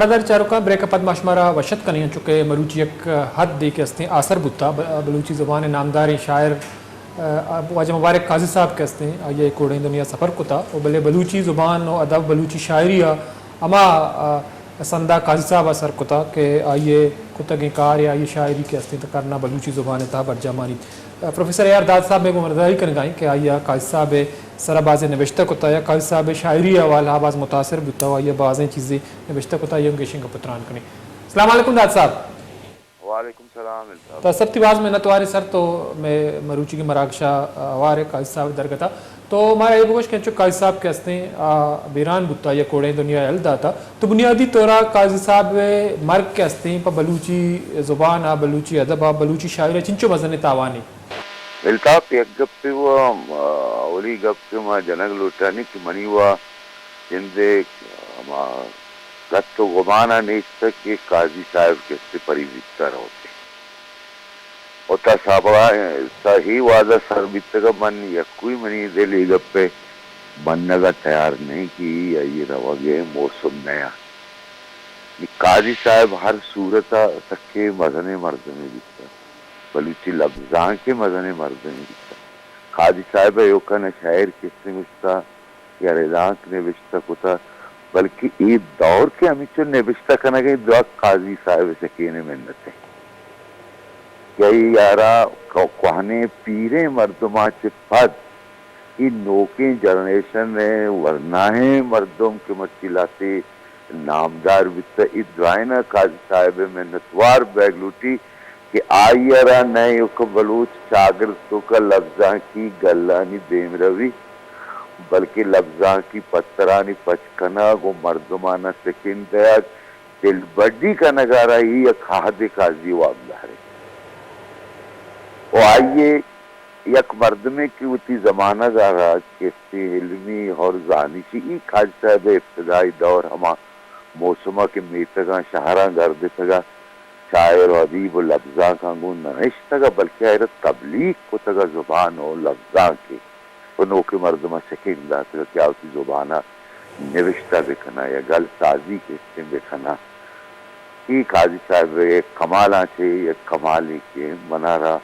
برادر چاروکاں، بریک ءَ پد ما شمارا وش اتک کنیں، انچو کہ مروچی یک حدے کہ استیں آسر بوتا، ب-، بلوچی زبان ءِ نامداریں شاعر، ا، واجہ مبارک قاضی صاحب کہ استیں، آئی ءَ کوڑیں دنیا سفر کتا، و بلے بلوچی زبان و ادب، بلوچی شاعری ءَ ہما، ا، سندا قاضی صاحب ءَ سر کتا کہ آئی ءِ کتگیں کار یا آئی ءِ شاعری کہ استیں تو کرنا بلوچی زبان ءِ تہا برجاہ مانیت۔ پروفیسر اے آر داد صاحب مئے گوں مرداری کنگا ایں کہ آئی ءَ قاضی صاحب ءِ سرا بازیں نبشتہ کتا یا قاضی صاحب ءِ شاعری ءِ حوالہ ءَ باز متاثر بوتا و آئی ءَ بازیں چیزے نبشتہ کتا، آئی ءَ ہم گیشیں گپ ءُ تران کنیں۔ السلام علیکم داد صاحب۔ وعلیکم سلام الطاف۔ تو سب تی باز منتوار ایں سر، تو مئے مروچیگیں مراگش ءَ ہوار ئے قاضی صاحب ءِ درگت ءَ۔ تو مارا اے بگوش کہ انچو قاضی صاحب کہ استیں، آ، بیران بوتا یا کوڑیں دنیا ءَ یل داتا، تو بنیادی طور ءَ قاضی صاحب ءِ مرگ کہ استیں پہ بلوچی زبان ءَ، بلوچی ادب ءَ، بلوچی شاعری ءَ چنچو مزنیں تاوانے؟ الطاف، یک گپے و، آ، اولی گپ کہ ما جنگ لوٹانی کہ منی و جند ءِ ہما گت و گمان ءَ نیست کہ قاضی صاحب کہ استیں پری بیتا روتے۔ و تا سابقہ، تا ہی وعدہ سر بیتگ، من یکوئی منی دل اے گپ ءِ منگ ءَ تیار نہ ایں کہ آئی ءِ روگ ءِ موسم نیا۔ قاضی صاحب ہر صورت ءَ سکیں مزنیں مردمے بیتگ، بلوچی لبزانک ءِ مزنیں مردمے بیتگ۔ قاضی صاحب ءَ ایوکا نہ شاعر کسے گوشتہ یا ردانک نبشتہ کتہ، بلکہ اے دور کہ ہمینچو نبشتہ کنگ ءَ ایں، دراہ قاضی صاحب ءِ سکین ءِ منت ءَ کہ آئی ءَ را کو-، کوہنیں پیریں مردماں چہ پد اے نوکیں جنریشن ءِ ورناہیں مردم کہ مرچی لہتے نامدار بیتہ، اے درائیناں قاضی صاحب ءِ منتوار بیگ لوٹی کہ آئی ءَ را نہ ایوک بلوچ چاگرد توکا لبزانکی گلانی دیمروی، بلکہ لبزانکی پترانی پچ کنگ و مردماناں سکین دیگ، دلبڈی کنگ ءَ را اے یک عہدے قاضی واکدار ایں۔ و آئی ءِ یک مردمے کہ وتی زمانگ ءَ را کسے علمی اور زانشی، اے قاضی صاحب ءِ ابتدائی دور ہما موسم ءَ کہ میتگاں شہراں گردتگ ءَ، شاعر و ادیب و لبزانکاں گوں نہ نشتگ ءَ، بلکہ آئی ءَ را تبلیغ کتگ ءَ زبان و لبزانک ءِ و نوکیں مردماں سکین داتگ ءَ کہ آ وتی زبان ءَ نبشتہ بہ کن ءَ یا گل سازی کہ استیں بہ کن ءَ۔ اے قاضی صاحب ءِ کمالاں چہ یک کمالے کہ من ءَ را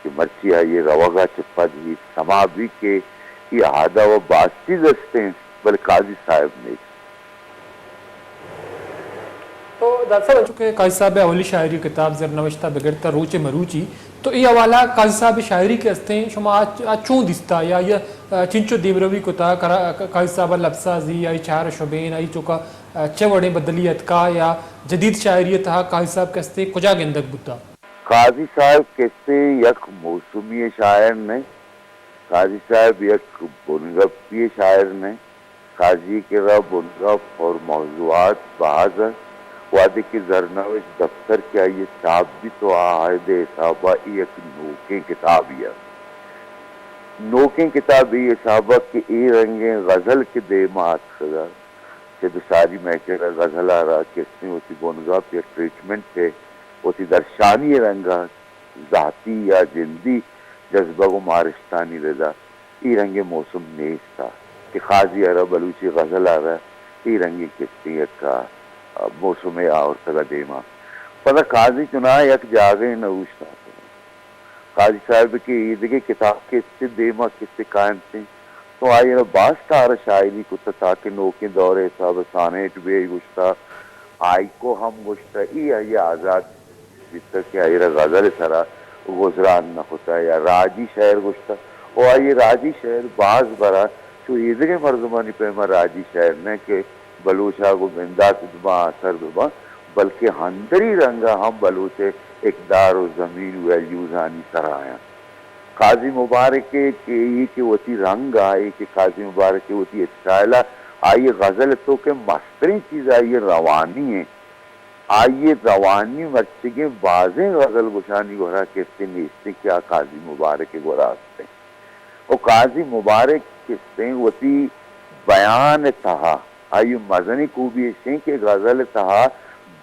کہ مرچی آئی ءِ روگ ءَ چہ پد ہیت سما بی کہ اے عہد ءَ و باز چیز استیں، بلے قاضی صاحب نیست۔ تو داد صاحب، انچو کہ قاضی صاحب ءِ اولی شاعری کتاب زرنوشت ءَ بگر تا روچ مروچی، تو اے حوالہ قاضی صاحب ءِ شاعری کہ استیں، شما آ، آ چون دیستا یا آئی ءَ چنچو دیمروی کتا؟ کرا-، قاضی صاحب ءِ لبسازی، آئی چار شبین، آئی چوکا چہ وڑیں بدلی اتکا یا جدید شاعری ءِ تہا قاضی صاحب کہ استیں کجا گندگ بوتا؟ قاضی صاحب کہ استیں یک موسمی شاعر نہ، قاضی صاحب یک بنگپی شاعر نہ۔ قاضی ءِ کرا بنگپ اور موضوعات باز انت۔ وہدے کہ زرنوشت دفتر کہ آئی ءِ چاپ بیت و آ عہد ءِ حساب ءَ اے یک نوکیں کتابے ءَ، نوکیں کتابے ءِ حساب ءَ کہ اے رنگیں غزل کہ دیم ءَ اتکگ ءَ، چہ بساری مئے کرا غزل ءَ را کہ استیں وتی بنگپ یا ٹریٹمنٹ ءَ وتی درشانی ءِ رنگ ءَ ذاتی یا جندی جذبگ و مارشتانی ردا اے رنگیں موسم نیست ءَ کہ قاضی ءَ را، بلوچی غزل ءَ را اے رنگیں کسے یک، آ، موسمے آورتگ ءَ دیما۔ پدا قاضی چناہا یک جاگہے نہ اوشتاتگ۔ قاضی صاحب کہ ایدگہ کتاب کسے دیما کسے کاینت انت، تو آئی ءَ را باز تار شاعری کتہ تاکہ نوکیں دور ءِ حساب ءَ سانیٹ بی گوشتہ، ہائیکو ہم گوشتہ، اے آئی ءِ آزات بیتگ کہ آئی ءَ را غزل ءِ سرا گزران نہ کتہ یا راجی شعر گوشتہ۔ و آئی ءِ راجی شعر باز برا چو ایدگہ مردمانی پیما راجی شعر نہ کہ بلوچ ءَ گوں بندات بباں، آسر بباں، بلکہ اندری رنگ ءَ ہم بلوچ ءِ اقدار و زمین ویلیوزانی سرا آیاں۔ قاضی مبارک ءِ کہ اے کہ وتی رنگ ءَ، اے کہ قاضی مبارک ءِ وتی اسٹائل ءَ، آئی ءِ غزل ءِ توک ءَ مستریں چیز آئی ءِ روانی ایں۔ آئی ءِ روانی مرچیگیں بازیں غزل گشانی گورا کسے نیستیں کہ آ قاضی مبارک ءِ گورا استیں۔ و قاضی مبارک کسے وتی بیان ءِ تہا، آئی ءِ مزنیں خوبی ایش ایں کہ غزل ءِ تہا،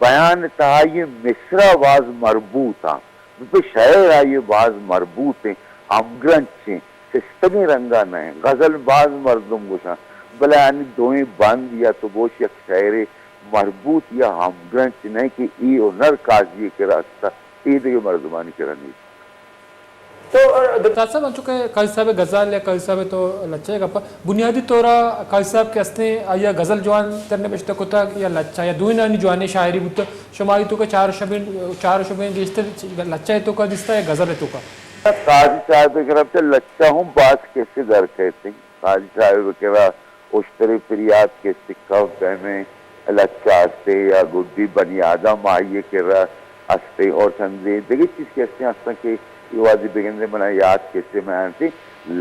بیان ءِ تہا آئی ءِ مصرع باز مربوط آں۔ پہ شعر آئی ءِ باز مربوط ایں، ہمگرنچ ایں، سستگیں رنگ ءَ نہ ایں۔ غزل باز مردم گشاں، بلے آنی دوئیں بند یا تو گوش یک شعرے مربوط یا ہمگرنچ نہ کہ اے ہنر قاضی ءِ کرا است، اے دگہ مردمانی کرا نیست۔ تو، ڈاکٹر صاحب، انچو کہ قاضی صاحب ءِ غزل یا قاضی صاحب ءِ تو لچہ ءِ گپ ءَ، بنیادی طور ءَ قاضی صاحب کہ استیں، آئی ءَ غزل جوان تر نبشتہ کتگ یا لچہ، یا دوئینانی جوانیں شاعری بوتگ؟ شما آئی توکا چار شبین، چار شبین گیشتر لچہ ءِ توکا دیستہ یا غزل ءِ توکا؟ قاضی صاحب ءِ کرا لچہ ہم باز کسے در کئیت۔ قاضی صاحب ءِ کرا اشتر پریات کسے کم پیمیں لچہ استیں، یا گڈی بنی آدم آئی ءِ کرا استیں، اور چندے دگہ چیز کسے استاں کہ اے وہدی بگندے منا یات کسے میان تی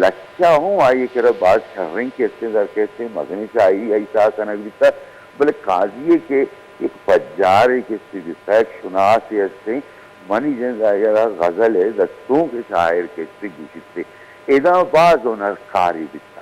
لچہ ہوں آئی ءِ کرا باز شریں کسے در کسے مزنیں شاعری آئی تہا کنگ بیتا، بلے قاضی ءِ کہ یک پجارے کسے بیتا، یک شناسے استیں، منی جند آئی ءَ را غزل ءِ دستونک شاعر کسے گوشیت۔ ادا باز ہنرکاری بیتا۔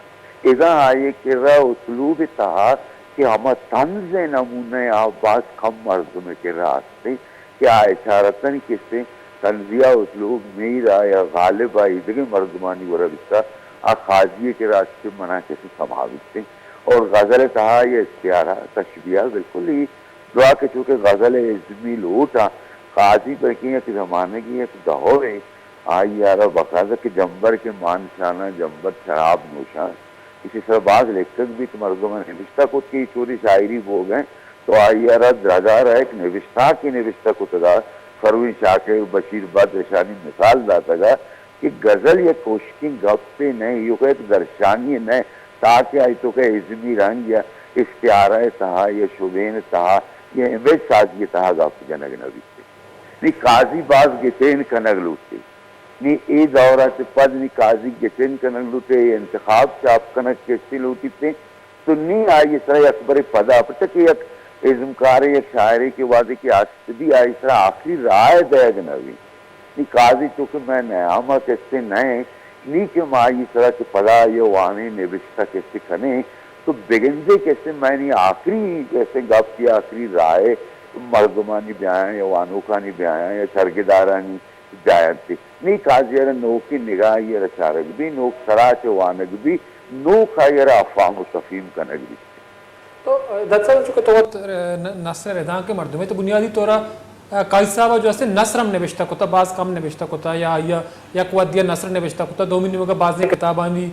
ادا آئی ءِ کرا اسلوب ءِ تہا کہ ہما طنز ءِ نمونہ آ باز کم مردم ءِ کرا است انت کہ آ اشارتاً کسے طنزیہ اسلوب میر ءَ یا غالب ءَ ایدگہ مردمانی گورا بیتا، آ قاضی ءِ کرا است کہ منا کسے سما بیت انت۔ اور غزل ءِ تہا یہ استعارہ، تشبیہ بالکل ہی دعا کہ چونکہ غزل ءِ ازمی لوٹ ءَ قاضی بلکیں یک زمانگی یک دور ءَ آئی ءَ را باقاعدہ کہ جمبر کہ مان شاناں جمبر شراب نوشاں، ایشی سرا باز لکھگ بیت، مردم ءَ نبشتہ کت کہ اے چوری شاعری بوگ ءَ انت، تو آئی ءَ را درگا را یک نبشتہ کہ نبشتہ کتگ ءَ، فروین شاکر، بشیر بدر اشانی مثال داتگ ءَ کہ غزل یک ہشکیں گپے نہ، ایوک یک درشانی نہ، تاکہ آئی توکا ازمی رنگ یا استعارہ ءِ تہا یا شبین ءِ تہا یا امیج سازی ءِ تہا گپ جنگ نہ بیت۔ نی قاضی باز گچین کنگ لوٹے۔ نی اے دور ءَ چہ پد نی قاضی گچین کنگ لوٹے، انتخاب چاپ کنگ کسے لوٹیت، تو نی آئی سرا یک برے پدا، پرچا کہ یک ازمکارے، یک شاعرے کہ وہدے کہ است بی آئی سرا آخری رائے دئیگ نہ بی۔ نی قاضی چونکہ مئے نیام ءَ کسے نہ انت، نی کہ ما آئی سرا کہ پدا آئی ءَ وانیں نبشتہ کسے کنیں، تو بگندے کسے مئے نی آخری کسے گپ یا آخری رائے مردمانی بیایاں یا وانوکانی بیایاں یا چرگدارانی بیاینت۔ نی قاضی ءَ را نوکیں نگاہے ءَ را چارگ بی، نوک سرا چہ وانگ بی، نوک آئی ءَ را افہام و تفہیم کنگ بی۔ تو، ڈاکٹر صاحب، چونکہ تو وت، ن-، نثر ءِ ردانک ءِ مردمے، تو بنیادی طور ءَ، قاضی صاحب ءَ جو است نثر ہم نبشتہ کتا، باز کم نبشتہ کتا، یا آئی ءَ یک وھدی ءَ نثر نبشتہ کتا، دومی نیمگ ءَ بازیں کتابانی،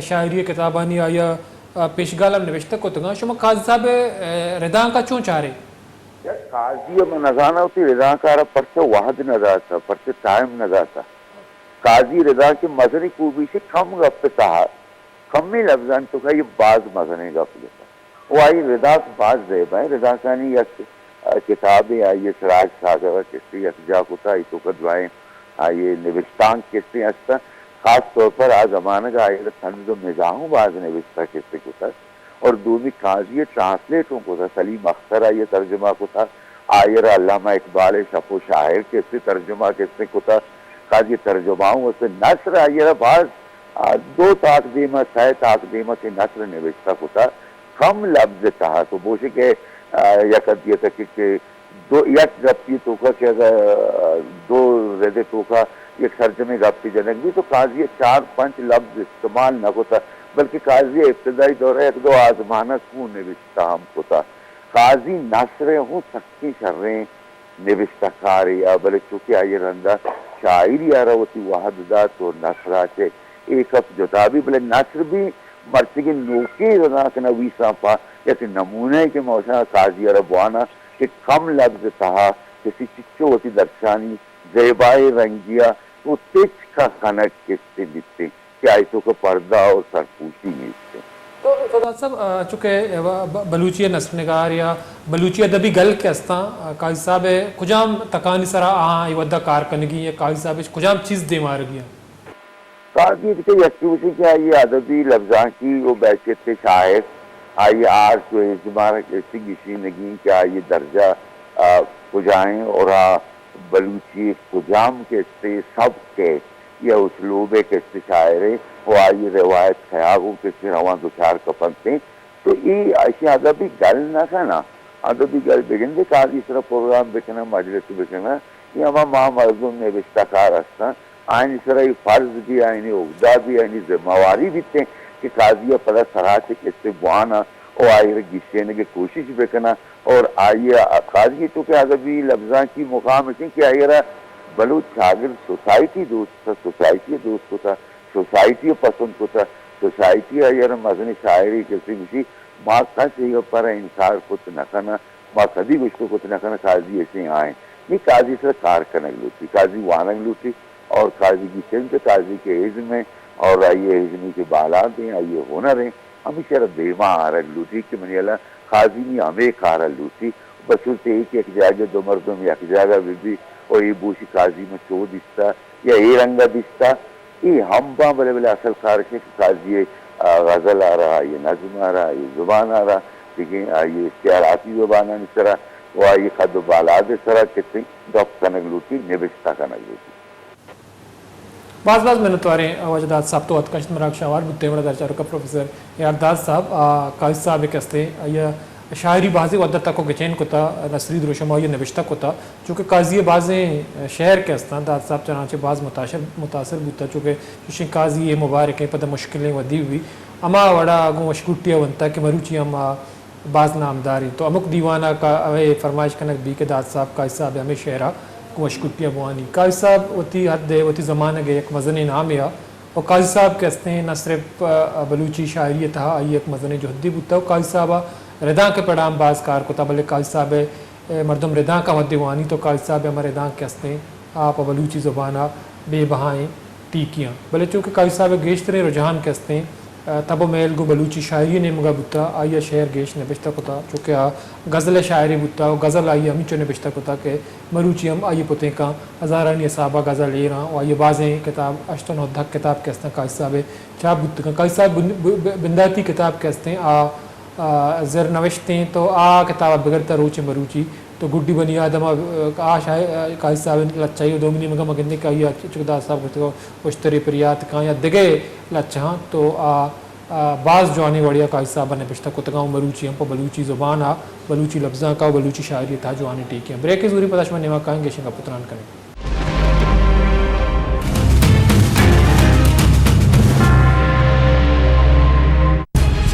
شاعری ءِ کتابانی آئی ءَ، پیشگال ہم نبشتہ کتگاں۔ شما قاضی صاحب ءِ، ردانک ءَ چون چارے؟ یک قاضی ءَ من نزاناں وتی ردانک ءَ را پرچہ وھد نہ داتا، پرچہ ٹائم نہ داتا۔ قاضی ردانک ءِ مزنیں خوبی ایش کم گپ ءِ تہا، کمیں لبزانی توکا یہ باز مزنیں گپ جتا۔ و آئی ردانک باز زیبا ایں۔ ردانکانی یک، ا، کتابے آئی ءَ سراج ساگر ءَ کسے یکجا کتا، آئی توکا درائیں آئی ءِ نبشتانک کسے ہستاں۔ خاص طور پر آ زمانگ ءَ آئی ءَ را طنز و مزاح ہوں باز نبشتہ کسے کتا۔ اور دومی قاضی ءَ ٹرانسلیٹ ہوں کتا، سلیم اختر آئی ءَ ترجمہ کتا، آئی ءَ را علامہ اقبال ءِ شپ و شاعر کسے ترجمہ کسے کتا، قاضی ءِ ترجمہ ہوں است۔ نثر آئی ءَ را باز، آ، دو تاک دیما، سئے تاک دیما کہ نثر نبشتہ کتا، کم لبز ءِ تہا تو بوشے کہ، آ، یک حدی ءَ تک کہ دو، یک گپے توکا کہ اگاں دو رد ءِ توکا یک سرجمیں گپے جنگ بیت تو قاضی ءَ چار پنچ لبز استعمال نہ کتا، بلکہ قاضی ءَ ابتدائی دور ءَ یک دو آزمانک ہوں نبشتہ ہم کتا۔ قاضی نثر ءِ ہوں سکیں شریں نبشتہ کارے ءَ، بلے چونکہ آئی ءَ رندا شاعری ءَ را وتی وھد دات و نثر ءَ چہ اے کپ جتا بی، بلے نثر بھی مرچیگیں نوکیں ردانک نویساں پہ یک نمونہ ءَ کہ ما گوشاں قاضی ءَ را بواناں کہ کم لبز ءِ تہا کسی چچو وتی درشانی زیبائیں رنگی ءَ و تچک ءَ کنگ کسے بیتیں کہ آئی توکا پردہ و سرپوشی نیست۔ تو، تو ڈاکٹر صاحب، آ، چونکہ ب-، ب-، بلوچی ءِ نثر نگار یا بلوچی ادبی گل کہ استاں، آ، قاضی صاحب ءِ کجام تکانی سرا آہاں اے وھدا کار کنگی یا قاضی صاحب ءَ کجام چیز دیم آرگی انت؟ قاضی ءِ کہ یکے گوشی کہ آئی ءِ ادبی لبزانکی و بحیثیت شاعر، آئی ءِ آرٹ و ازمارک ایشی گیشینگی کہ آئی ءِ درجہ، آ، کجائیں اور آ بلوچی کجام کسے سبک ءِ یا اسلوب ءِ کسے شاعرے و آئی ءِ روایت کیا گوں کسے رواں دچار کپنت۔ تو اے ایشی ادبی گل نہ کناں، ادبی گل بگندے قاضی سرا پروگرام بکناں، مجلس بکناں، اے ہما ما مردم نبشتہ کار ہستاں، آیانی سرا اے فرض بی، آیانی عہدہ بی، آیانی ذمہ واری بیتیں کہ قاضی ءَ پدا سرا چہ کسے بواناں و آئی را گیشینگ ءِ کوشش بکناں۔ اور آئی ء قاضی ء چونکہ ادبی لبزانکی مقام اش انت کہ آئی ء را بلوچ چاگرد سوسائٹی دوست کتہ، سوسائٹی ء دوست کتہ، سوسائٹی ء پسند کتہ، سوسائٹی ء آئی ء را مزنیں شاعرے کسے گوشی، ما کس اے گپ ء را انکار کت نہ کناں، ما کدی گوشتو کت نہ کناں قاضی ایسے آئیں۔ نی قاضی سر کار کنگ لوٹی، قاضی وانگ لوٹی اور قاضی کی سمت، قاضی کے ازم ہیں اور آئی ء ازمی کے بالاد ہیں، آئی ء ہنر ہیں۔ ہمیشہ را دیما آرگ لوٹی کہ منی اللہ قاضی نی ہمے کارا لوٹی، بصورت اے کہ یک جاگہ دو مردم یک جاگہ بہ بی و اے بوشی قاضی من چو دیستا یا اے رنگا دیستا، اے ہم باں، بلے بلے اصل کار کہ قاضی ء، آ، غزل آرا، آئی نظم آرا، آئی زبان آرا، دگہ آئی اشتعاراتی زبانانی سرا و آئی قد و بالاد سرا کتیں گپ کنگ لوٹی، نبشتہ کنگ لوٹی۔ باز باز منتواریں واجہ داد صاحب، تو اتکشت مراگش آوار بوتیں۔ وڑا در چاروکا پروفیسر یار داد صاحب، آ، قاضی صاحب کہ استیں، آئی ء شاعری بازیں وھد ء تک و گچین کتا، نثری دروشم آئی ء نبشتہ کتا، چونکہ قاضی ء بازیں شعر کہ استاں، داد صاحب چنانچہ باز متاثر، متاثر بوتا، چونکہ چوشیں قاضی ء مبارکیں پدا مشکلیں ودی بی، ہما وڑا گوں وشکوٹی ء ونتا کہ مروچی ہم آ باز نامدار انت۔ تو ہمک دیوان ء کا-، ہمے فرمائش کنگ بی کہ داد صاحب قاضی صاحب ء ہمے شعر ء گوں وشکوٹی ء بوانی۔ قاضی صاحب وتی حد ء وتی زمانگ ء یک مزنیں نامے ء و قاضی صاحب کہ استیں نہ صرف، آ، بلوچی شاعری ء تہا آئی یک مزنیں جہدے بوتہ و قاضی صاحب ء ردانک ء پڑا ہم باز کار کتہ، بلے قاضی صاحب ء مردم ردانک ء وھدے وانی تو قاضی صاحب ء ہما ردانک کہ استیں آ پہ بلوچی زبان ء بے بہائیں ٹیکیاں۔ بلے چونکہ قاضی صاحب ء گیشتریں رجحان کہ استیں، آ، تب و میل گوں بلوچی شاعری ء نیمگ ء بوتہ، آئی ء شعر گیش نبشتہ کتہ، چونکہ آ غزل ء شاعرے بوتہ و غزل آئی ء ہمینچو نبشتہ کتہ کہ مروچی ہم آئی ء پتینکاں ہزارانی حساب ء غزل ایراں و آئی ء بازیں کتاب، ہشت و نہدہ کتاب کہ استاں قاضی صاحب ء چاپ بوتگاں۔ قاضی صاحب بن-، ب-، ب-، بنداتی کتاب کہ استیں آ، آ، زر نوشتیں تو آ کتاب ء بگر تہ روچ مروچی تو گڈی بنی آدم ء، آ، شاہ-، قاضی صاحب ء لچہ ء دومی نیمگ ء ما گندیں کہ آئی ء چک داد صاحب گوشتگ اشترے پریات کاں یا دگہ لچہاں تو آ، آ، باز جوانیں وڑے ء قاضی صاحب ء نبشتہ کتگاں و مروچی ہم پہ بلوچی زبان ء، بلوچی لبزانک ء و بلوچی شاعری ء تہا جوانیں ٹیکے آں۔ بریکے زوری پدا شما نیمگ ء کائیں گیشیں گپ ء تران کنیں۔